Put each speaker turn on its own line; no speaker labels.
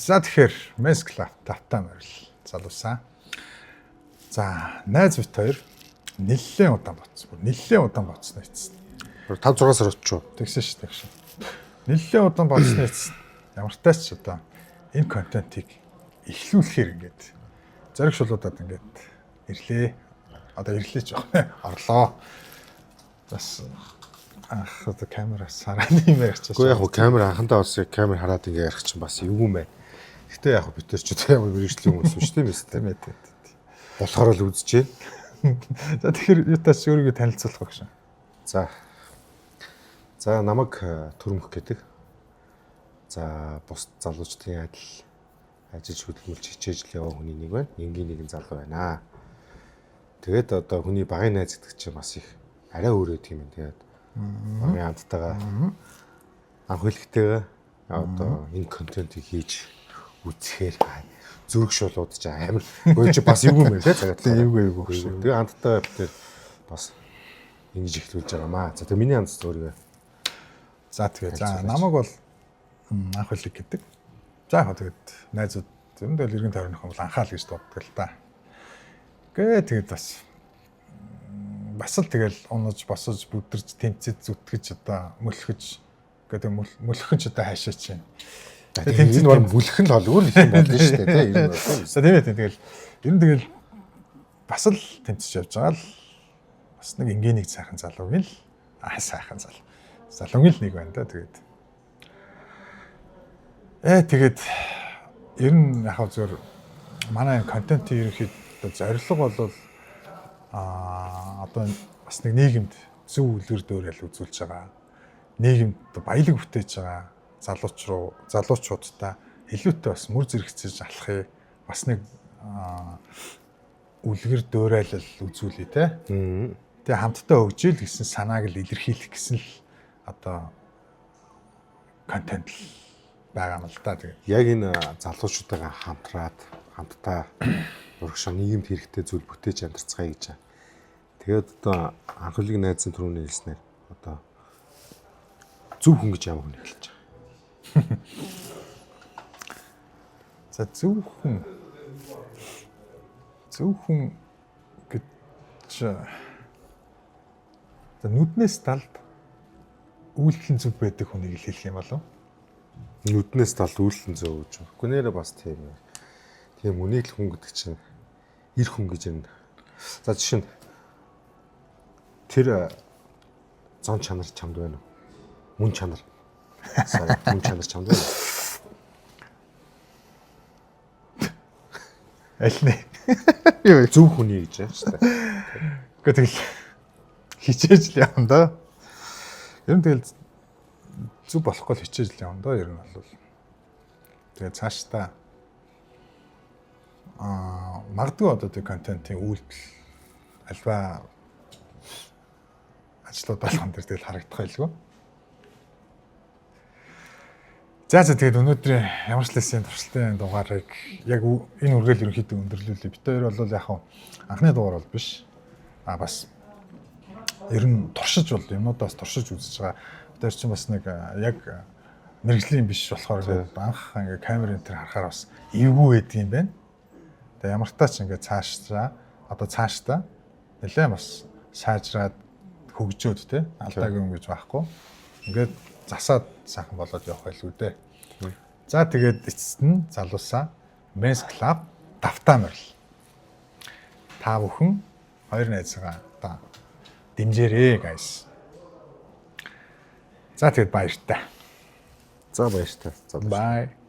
За, тэгэхээр Men's Club тавтай морил залуусаа. За, найз бит хоёр нэлээд удаан бодсон. Бүр нэлээд удаан бодсноо эцэст.
5 6 сар очив.
Тэгсэн ш, тэгсэн. Нэлээд удаан бодсны эцэст ямар тач ч одоо энэ контентыг эхлүүлэхээр ингээд зориг шулуудад ингээд ирлээ. Одоо ирлээ ч яах вэ? Орлоо. Бас анх одоо камераас хараад юм ярьчих.
Гэхдээ яг хуу камер анхандаа бас яг камер хараад ингээ ярих чинь бас эвгүй юм байна. Гэтэ яг хуу бид тэр ч одоо ямар мэрэгжлийн хүмүүс биш, тийм ээ.
Тийм ээ, тийм.
Болохоор л үзэж байна.
За, тэгэхээр юутаас өөрийгөө танилцуулах гэж.
За. За, намайг Төрөмх гэдэг. За, бус залуучдын адил ажиллаж, хөдөлмөрлж, хичээж л яваа хүний нэг байна. Энгийн нэгэн залуу байна. Тэгээд одоо хүний багын найз гэдэг чинь бас их арай өөр өгдөг юм. Тэгээд багын хамттайгаа, анх хэлэхтэйгээ одоо энэ контентыг хийж үзэхээр зүрх шулуудаж амар. Гөө чи бас эвгүй юм байна те цагаад.
Тийм, эвгүй, эвгүй.
Тэгээ хамттай бид тэр бас ингэж эхлүүлж байгаамаа. За, тэгээ миний ганц өөрийгөө
За, тэгээ за, намайг бол анх хөлөг гэдэг. За, яг тэгээд найзууд зөндөл эргэн тойрных бол анхаал гэж дууддаг л та. Гэ тэгээд бас л тэгэл унаж, босож, бүдэрч, тэмцэж, зүтгэж, одоо мөлхөж гэдэг, мөлхөж одоо хаашаа чинь.
Тэгээ энэ бар бүлэх нь л өөр юм болно шүү дээ, тийм энэ бол.
За, тийм ээ, тийм, тэгэл ер нь тэгэл бас л тэмцэж явж байгаа л бас нэг энгийн нэг сайхан залуугийн л сайхан залуу. Залуугийн л нэг байна да, тэгээд. Тэгээд ер нь яг зөв манай энэ контентын ерөнхийдөө зорилго бол одоо бас нэг нийгэмд зөв үлгэр дуурайл үзүүлж байгаа. Нийгэмд баялаг бүтээж байгаа залууч руу, залуучуудтай илүүтэй бас мөр зэрэгцэж алхахыг бас нэг үлгэр дуурайлал үзүүлье те. Тэгээ хамтдаа хөгжиөл гэсэн санааг л илэрхийлэх гэсэн л одоо контент л байгаа юм л да. Тэгээ.
Яг энэ залуучуудаагаа хамтраад, хамтдаа урагшаа, нийгэмд хэрэгтэй зүйл бүтээж амьдарцгаая гэж. Тэгээд одоо анхлыг найзын түрүүний хэлснээр одоо зөв хүн гэж ямар хүн хэлж байгаа?
За, зөв хүн, зөв хүн гэж, за, нүднээс далд үйлдэл нь зөв байдаг хүнийг л хэлэх юм болов?
Нүднээс далд үйлдэл нь зөв гэж. Үгүй, нэрээ бас тийм юм. Тийм, үнийг л хүн гэдэг чинь эр хүн гэж юм. За, жишээ нь тэр зон чанар чамд байна уу? Мөн чанар. Sorry, мөн чанар чамд байна уу?
Аль нэ?
Юу, зөв хүний гэж байна шүү дээ.
Гэхдээ тэгэл хичээж л явна да. Ер нь тэгэл зөв болохгүй л хичээж л явна да, ер нь бол. Тэгээ цаашдаа магадгүй одоо тэг контентын үйлдэл альва ажлууд болгон дээр тэгэл харагдах байлгүй. За, тэгээд өнөөдрийн ямар ч лээсийн туршилтын дугаарыг яг энэ үргээл ерөнхийдөө өндөрлүүлье. Бид хоёр бол яг анхны дугаар бол биш. А бас ер нь туршиж бол юмнуудаас туршиж үзэж байгаа. Бид хоёр чинь бас нэг яг мэрэгжлийн биш болохоор ингээд анх ингээ камер энэ төр харахаар бас эвгүй байдаг юм байна. Тэгээ ямар тач ингээ цаашдаа одоо цаашдаа нэлээд бас сайжраад, хөгжөөд те, алдаагүй юм гэж байхгүй. Ингээд засаад сайхан болоод явах байлгүй дээ. За, тэгээд эцэст нь залуусаа Men's Club тавтаа морил. Та бүхэн хоёр найзгаа одоо дэмжээрэй, guys. За, тэгээд баяртай.
За, баяртай. За.
Bye.